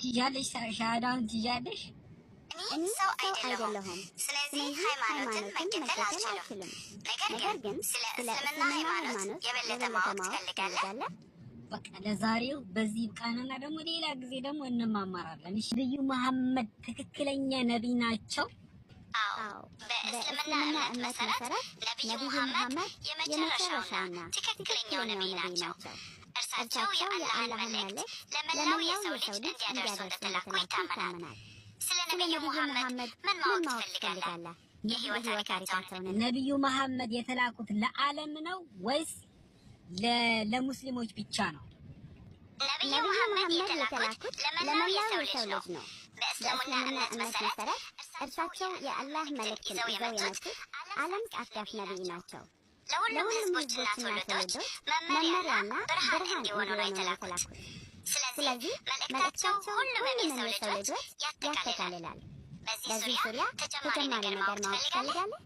ትይዣለሽ? ሻሃዳውን ትይዣለሽ? እኔ ሰው አይደለሁም፣ ስለዚህ ሃይማኖትን መከተል አልችልም። ነገር ግን ስለ እስልምና ሃይማኖት የበለጠ ማወቅ ትፈልጋለህ? በቃ ለዛሬው በዚህ ይብቃንና ደግሞ ሌላ ጊዜ ደግሞ እንማማራለን። እሺ፣ ነብዩ መሐመድ ትክክለኛ ነቢይ ናቸው? አዎ፣ በእስልምና እምነት መሰረት ነቢዩ መሐመድ የመጨረሻውና ትክክለኛው ነቢይ ናቸው። እርሳቸው የአላህን መልእክት ለመላው የሰው ልጅ እንዲያደርሱ እንደተላኩ ይታመናል። ስለ ነቢዩ መሐመድ ምን ማወቅ ትፈልጋለህ? የህይወት ታሪካቸውን። ነቢዩ መሐመድ የተላኩት ለዓለም ነው ወይስ ለሙስሊሞች ብቻ ነው? ነቢዩ መሐመድ የተላኩት ለመላው የሰው ልጅ ነው። በእስልምና እምነት መሰረት እርሳቸው የአላህ መልእክት ይዘው የመጡት ዓለም አቀፍ ነቢይ ናቸው። ለሁሉም ህዝቦችና ትውልዶች መመሪያና ብርሃን እንዲሆኑ ነው የተላኩት። ስለዚህ መልእክታቸው ሁሉንም የሰው ልጆች ያጠቃልላል። በዚህ ዙሪያ ተጨማሪ ነገር ማወቅ ትፈልጋለህ?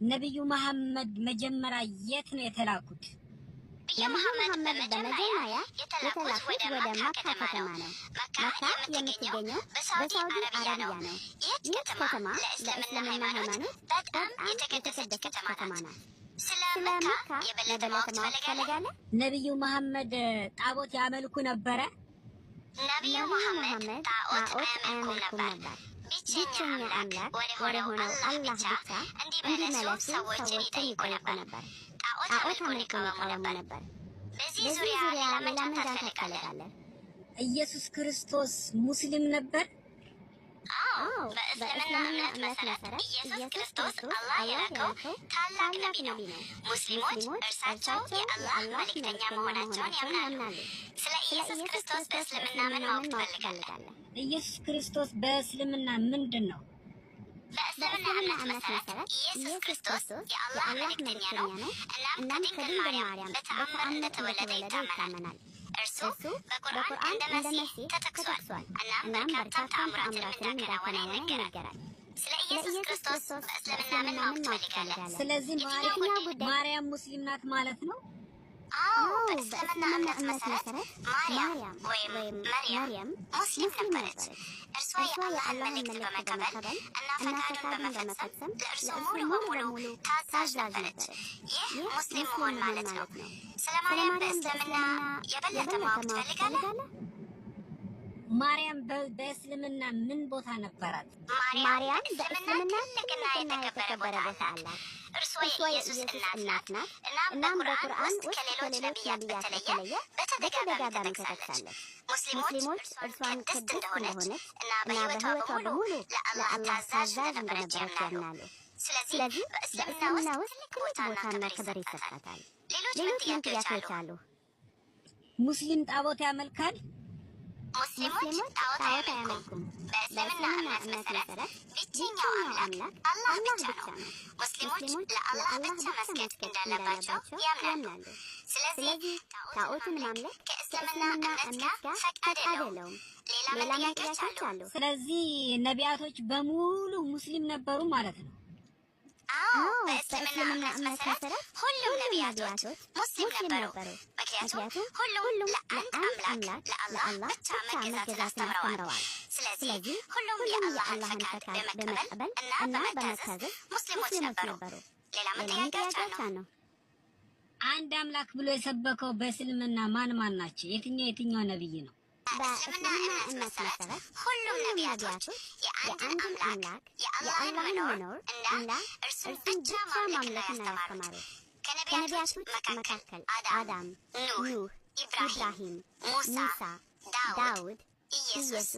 ነቢዩ መሐመድ መጀመሪያ የት ነው የተላኩት? ነቢዩ መሐመድ በመጀመሪያ የተላኩት ወደ መካ ከተማ ነው። መካ የምትገኘው በሳዑዲ አረቢያ ነው። ይህች ከተማ ለእስልምና ሃይማኖት በጣም የተቀደሰች ከተማ ናት። ስለ መካ የበለጠ ማወቅ ትፈልጋለህ? ነቢዩ መሐመድ ጣዖት ያመልኩ ነበረ? ነቢዩ መሐመድ ጣዖት አያመልኩም ነበር። ብቸኛ አምላክ ወደ ሆነው አላህ ብቻ እንዲመለሱ ሰዎችን ይጠይቁ ነበር። ጣዖት አምልኮን ይቃወሙ ነበር። በዚህ ዙሪያ ሌላ መረዳት ትፈልጋለህ? ኢየሱስ ክርስቶስ ሙስሊም ነበር? አዎ፣ በእስልምና እምነት መሰረት ኢየሱስ ክርስቶስ አላህ የላከው ታላቅ ነቢ ነው። ሙስሊሞች እርሳቸው የአላህ መልእክተኛ መሆናቸውን ያምናሉ። ስለ ኢየሱስ ክርስቶስ በእስልምና ምን ማወቅ ትፈልጋለህ? ኢየሱስ ክርስቶስ በእስልምና ምንድን ነው? በእስልምና እምነት መሰረት ኢየሱስ ክርስቶስ የአላህ መልእክተኛ ነው። እናም ከድንግል ማርያም በተአምር እንደተወለደ ይታመናል። እርሱ በቁርአን እንደ መሲህ ተጠቅሷል። እናም በርካታ ተአምራትን እንዳከናወነ ይነገራል። ስለ ኢየሱስ ክርስቶስ በእስልምና ምን ማወቅ ትፈልጋለህ? ስለዚህ የትኛው ጉዳይ? ማርያም ሙስሊም ናት ማለት ነው? አዎ፣ በእስልምና እምነት መሰረት ማርያም ወይም መርያም ሙስሊም ነበረች። እርሷ የአላህን መልእክት በመቀበል እና ፈቃዱን በመፈጸም ለእርሱ ሙሉ በሙሉ ታዛዥ ነበረች። ይህ ሙስሊም መሆን ማለት ነው። ስለ ማርያም በእስልምና የበለጠ ማወቅ ትፈልጋለህ? ማርያም በእስልምና ምን ቦታ ነበራት? ማርያም በእስልምና ትልቅና የተከበረ ቦታ አላት። እርሷ የኢየሱስ እናት ናት። እናም በቁርአን ውስጥ ከሌሎች ነቢያት በተለየ በተደጋጋሚ ተጠቅሳለች። ሙስሊሞች እርሷን ቅድስት እንደሆነች እና በሕይወቷ በሙሉ ለአላህ ታዛዥ እንደነበረች ያምናሉ። ስለዚህ በእስልምና ውስጥ ትልቅ ቦታና ክብር ይሰጣታል። ሌሎች ምን ጥያቄዎች አሉ? ሙስሊም ጣዖት ያመልካል? ሙስሊሞች ጣዖት አያመልኩም። በእስልምና እምነት መሰረት ብቸኛው አምላክ አላህ ብቻ ነው። ሙስሊሞች ለአላህ ብቻ መስገድ እንዳለባቸው ያምናሉ። ስለዚህ ጣዖትን ማምለክ ከእስልምና እምነት ጋር ፈቃድ የለውም። ሌላ ምን ጥያቄዎች አሉ? ስለዚህ ነቢያቶች በሙሉ ሙስሊም ነበሩ ማለት ነው? አዎ፣ በእስልምና እምነት መሰረት ሁሉም ነቢያቶች ሙስሊም ነበሩ። ምክንያቱም ሁሉም ለአንድ አምላክ ለአላህ ብቻ መገዛትን አስተምረዋል። ስለዚህ ሁሉም የአላህን ፈቃድ በመቀበል እና በመታዘዝ ሙስሊሞች ነበሩ። ሌላ ምን ጥያቄዎች አሉ? አንድ አምላክ ብሎ የሰበከው በእስልምና ማን ማን ናቸው? የትኛው የትኛው ነብይ ነው? በእስልምና እምነት መሰረት ሁሉም ነቢያቶች የአንድን አምላክ የአላህን መኖር እና እርሱን ብቻ ማምለክ ነው ያስተማሩት። ከነቢያቶች መካከል አዳም፣ ኑህ፣ ኢብራሂም፣ ሙሳ፣ ዳውድ፣ ኢየሱስ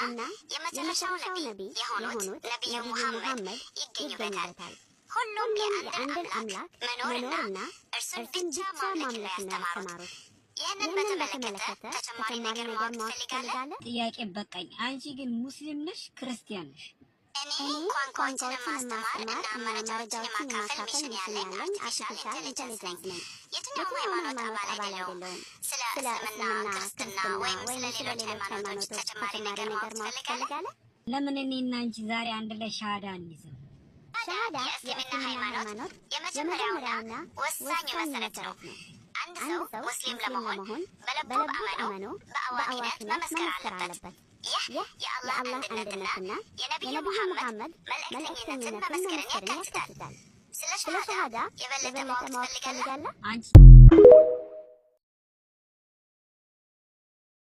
እና የመጨረሻው ነቢይ የሆኑት ነቢዩ ሙሐመድ ይገኙበታል። ሁሉም የአንድን አምላክ መኖርና እርሱን ብቻ ማምለክ ነው ያስተማሩት። ይህንን በተመለከተ ተጨማሪ ነገር ማወቅ ትፈልጋለህ? ጥያቄ በቃኝ። አንቺ ግን ሙስሊም ነሽ ክርስቲያን ነሽ? እኔ ቋንቋዎችን ማስተማር እና መረጃዎችን የማካፈል mission ያለኝ artificial intelligence ነኝ። የትኛውም ሃይማኖት አባል አይደለሁም። ስለ እስልምና፣ ክርስትና ወይም ስለ ሌሎች ሃይማኖቶች ተጨማሪ ነገር ማወቅ ትፈልጋለህ? ለምን እኔና አንቺ ዛሬ አንድ ላይ ሻሃዳ አንይዝም? ሻሃዳ የእስልምና ሃይማኖት የመጀመሪያውና ወሳኝ መሰረት ነው። አንድ ሰው ሙስሊም ለመሆን በልቡ አምኖ በአዋቂነት መመስከር አለበት። ይህ የአላህ አንድነትና የነቢዩ መሐመድ መልእክተኝነትን መመስከርን ያካትታል። ስለ ሸሃዳ የበለጠ ማወቅ ትፈልጋለህ? አንቺ።